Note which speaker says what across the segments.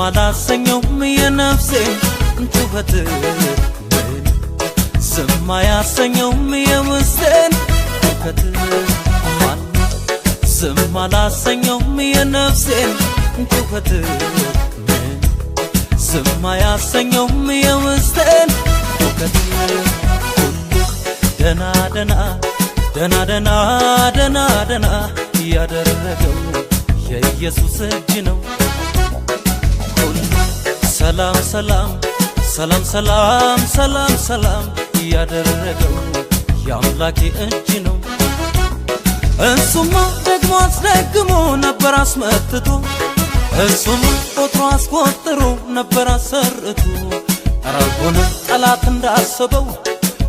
Speaker 1: አላሰኘውም የነፍሴን ጩኸት፣ ምን ዝም አያሰኘውም የውስጤን ሁከት። ማን ዝም አላሰኘውም የነፍሴን ጩኸት፣ ምን ዝም አያሰኘውም የውስጤን ሁከት። ሁሉ ደና ደና ደና ደና ደና ደና ያደረገው የኢየሱስ እጅ ነው። ሁሉ ሰላም ሰላም ሰላም ሰላም ሰላም ሰላም ያደረገው የአምላኬ እጅ ነው። እሱማ ደግሞ አስደግሞ ነበር አስመትቶ፣ እሱማ ቆጥሮ አስቆጥሮ ነበር አሰርቶ። ኧረ አልሆነም ጠላት እንዳሰበው፣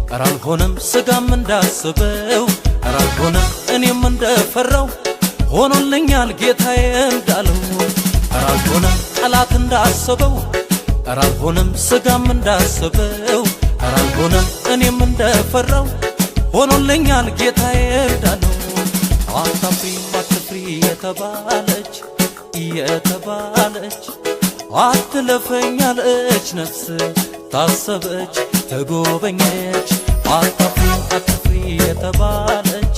Speaker 1: ኧረ አልሆነም ስጋም እንዳሰበው፣ ኧረ አልሆነም እኔም እንደፈራው፣ ሆኖልኛል ጌታዬ እንዳለው። ኧረ አልሆነም ጠላት እንዳሰበው፣ ኧረ አልሆነም ስጋም እንዳሰበው፣ ኧረ አልሆነም እኔም እንደፈራው፣ ሆኖልኛል ጌታዬ እንዳለው። አታፍሪም አትፍሪ የተባለች የተባለች አትለፈኛለች ነፍስ ታሰበች ተጎበኘች። አታፍሪም አትፍሪ የተባለች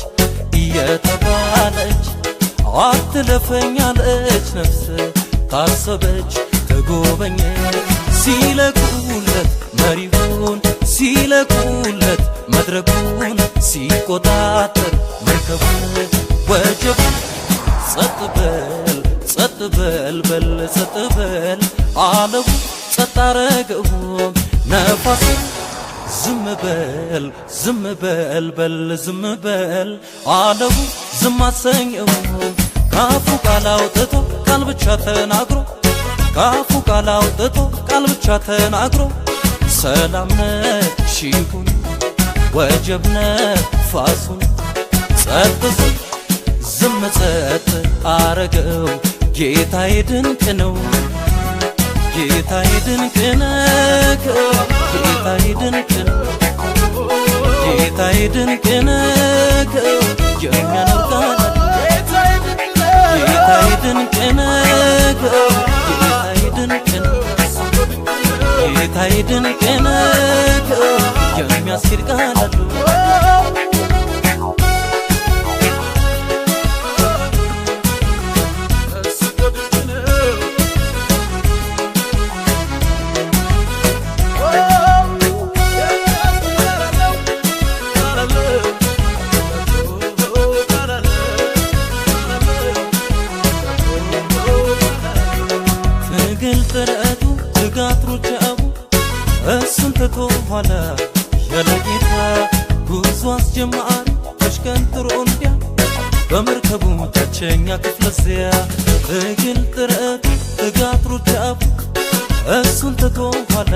Speaker 1: የተባለች አትለፈኛለች ነፍስ ታሰበች ተጎበኘች። ሲለቁለት መሪውን፣ ሲለቁለት መድረኩን፣ ሲቆጣጠር መርከቡን፣ ወጀቡ ጸጥ በል ጸጥ በል በል ጸጥ በል አለው፣ ጸጥ አረገው። ነፋስ ዝም በል ዝም በል በል ዝም በል አለው፣ ዝም አሰኘው። ካፉ ቃል አውጥቶ ቃል ብቻ ተናግሮ፣ ካፉ ቃል አውጥቶ ቃል ብቻ ተናግሮ፣ ሰላም ነሽ ይሁን ወጀብ ነፋሱን ጸጥ ዝም ጸጥ አረገው። ጌታዬ ድንቅ ነው፣ ጌታዬ ድንቅ ነው፣ ጌታዬ ድንቅ ነው፣ ጌታዬ ድንቅ ነው፣ የሚያኖር ቃል ጌታዬ ድንቅ ነው፣ ጌታዬ ድንቅ ነው፣ ጌታዬ ድንቅ ነው፣ የሚያስኬድ ቃል አለው። ትግል ጥረቱ ትጋት ሩጫው እሱን ትቶ ኋላ ያለ ጌታ ጉዞ አስጀማሪ ተሽቀንጥሮ እንዲያ በመርከቡ ታችኛ ክፍለ እዚያ። ትግል ጥረቱ ትጋት ሩጫው እሱን ትቶ ኋላ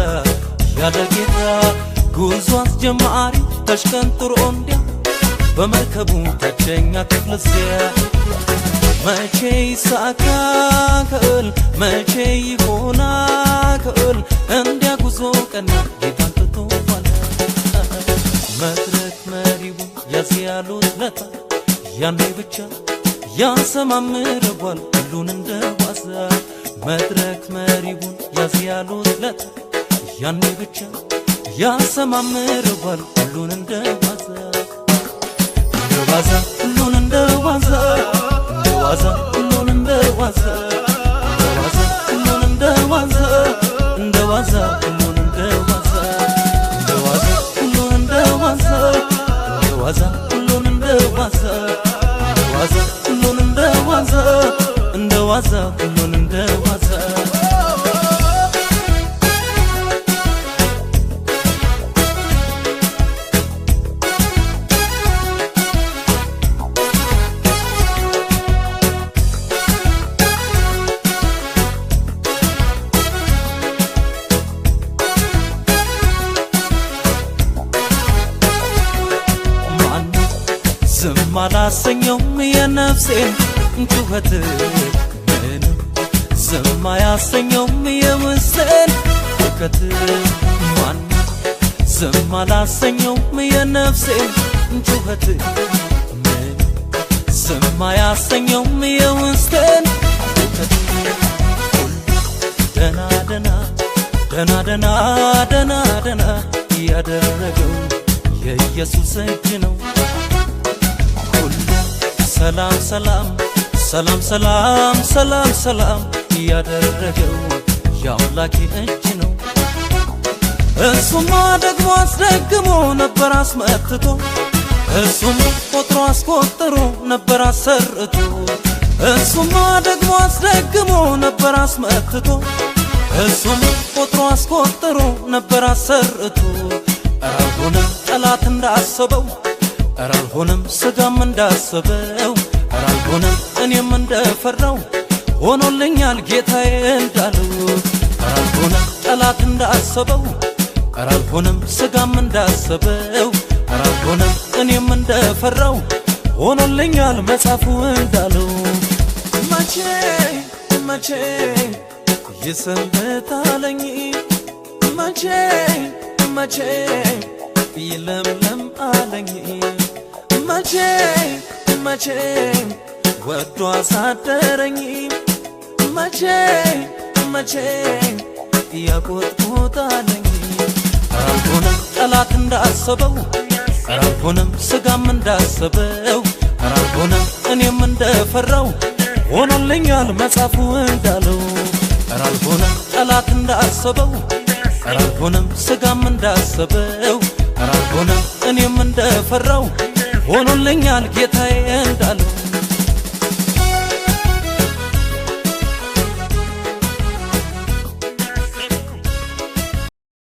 Speaker 1: ያለ ጌታ ጉዞ አስጀማሪ ተሽቀንጥሮ እንዲያ በመርከቡ ታችኛ ክፍለ እዚያ። መቼ ይሳካል? መቼ ይሆናል? እንዲያ ጉዞ ቀና ጌታን ትቶ ኋላ። መድረክ መሪው ያዝ ያሉት ለታ ያኔ ብቻ ያሰማምረዋል ሁሉን እንደ ዋዛ። መድረክ መሪውን ያዝ ያሉት ለታ ያኔ ብቻ ያሰማምረዋል ሁሉን እንደ ዋዛ፣ እንደ ዋዛ ሁሉን እንደ ዋዛ፣ እንደ ዋዛ ሁሉን እንደ ዋዛ፣ እንደ ዋዛ ሁሉን እንደ ዋዛ፣ እንደ ዋዛ ሁሉን እንደ ዋዛ፣ እንደ ዋዛ ሁሉን እንደ ዋዛ፣ እንደ ዋዛ ሁሉን እንደ ዋዛ፣ እንደ ዋዛ ሁሉን እንደ ዋዛ፣ እንደ ዋዛ ሁሉን እንደ ዋዛ። ማን ዝም አላሰኘውም የነፍሴን ጩኸት፣ ምንም ዝም አያሰኘውም የውስጤን ሁከት። ማን ዝም አላሰኘውም የነፍሴን ጩኸት፣ ምን ዝም አያሰኘውም የውስጤን ሁከት። ሁሉ ደና ደና ደና ደና ደና ደና ያደረገው የኢየሱስ እጅ ነው። ሁሉ ሰላም ሰላም ሰላም ሰላም ሰላም ሰላም ያደረገው የአምላኬ እጅ ነው። እሱማ ደግሞ አስደግሞ ነበር አስመትቶ፣ እሱማ ቆጥሮ አስቆጥሮ ነበር አሰርቶ፣ እሱማ ደግሞ አስደግሞ ነበር አስመትቶ፣ እሱማ ቆጥሮ አስቆጥሮ ነበር አሰርቶ። ኧረ አልሆነም ጠላት እንዳሰበው፣ ኧረ አልሆነም ስጋም እንዳሰበው፣ ኧረ አልሆነም እኔም እንደፈራው፣ ሆኖልኛል ጌታዬ እንዳለው። ኧረ አልሆነም ጠላት እንዳሰበው፣ ኧረ አልሆነም ስጋም እንዳሰበው፣ ኧረ አልሆነም እኔም እንደፈራው፣ ሆኖልኛል መጽሐፉ እንዳለው። መቼ መቼ ይሰንብታለኝ፣ መቼ መቼ ይለምለም አለኝ፣ መቼ መቼ ወዶ አሳደረኝ፣ መቼ መቼ ያቆጥቁጣለኝ። ኧረ አልሆነም ጠላት እንዳሰበው፣ ኧረ አልሆነም ስጋም እንዳሰበው፣ ኧረ አልሆነም እኔም እንደፈራው፣ ሆኖልኛል መጽሐፉ እንዳለው። ኧረ አልሆነም ጠላት እንዳሰበው፣ ኧረ አልሆነም ስጋም እንዳሰበው፣ ኧረ አልሆነም እኔም እንደፈራው፣ ሆኖልኛል ጌታዬ እንዳለው።